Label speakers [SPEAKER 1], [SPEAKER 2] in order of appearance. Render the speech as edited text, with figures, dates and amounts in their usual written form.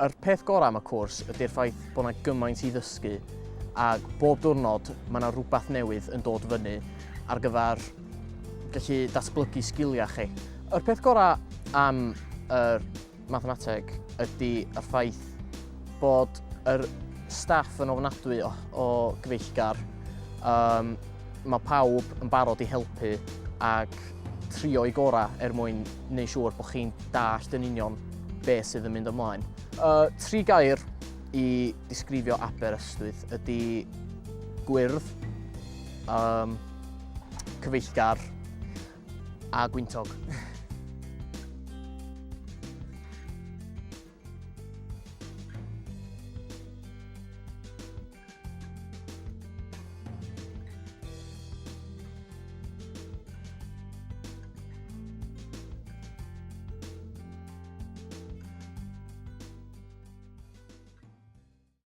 [SPEAKER 1] Yr peth gorau am y cwrs ydy'r ffaith bod 'na gymaint i ddysgu ac bob diwrnod mae 'na rhywbeth newydd yn dod fyny ar gyfer gallu datblygu sgiliau chi. Yr peth gorau am yr mathemateg ydy y ffaith bod yr staff yn ofnadwy o, o gyfeillgar. Um, mae pawb yn barod i helpu ac trio i gorau er mwyn neud siŵr bod chi'n dallt yn union beth sydd yn mynd ymlaen. Uh, tri gair i disgrifio Aberystwyth ydy gwyrdd, um, cyfeillgar a gwyntog.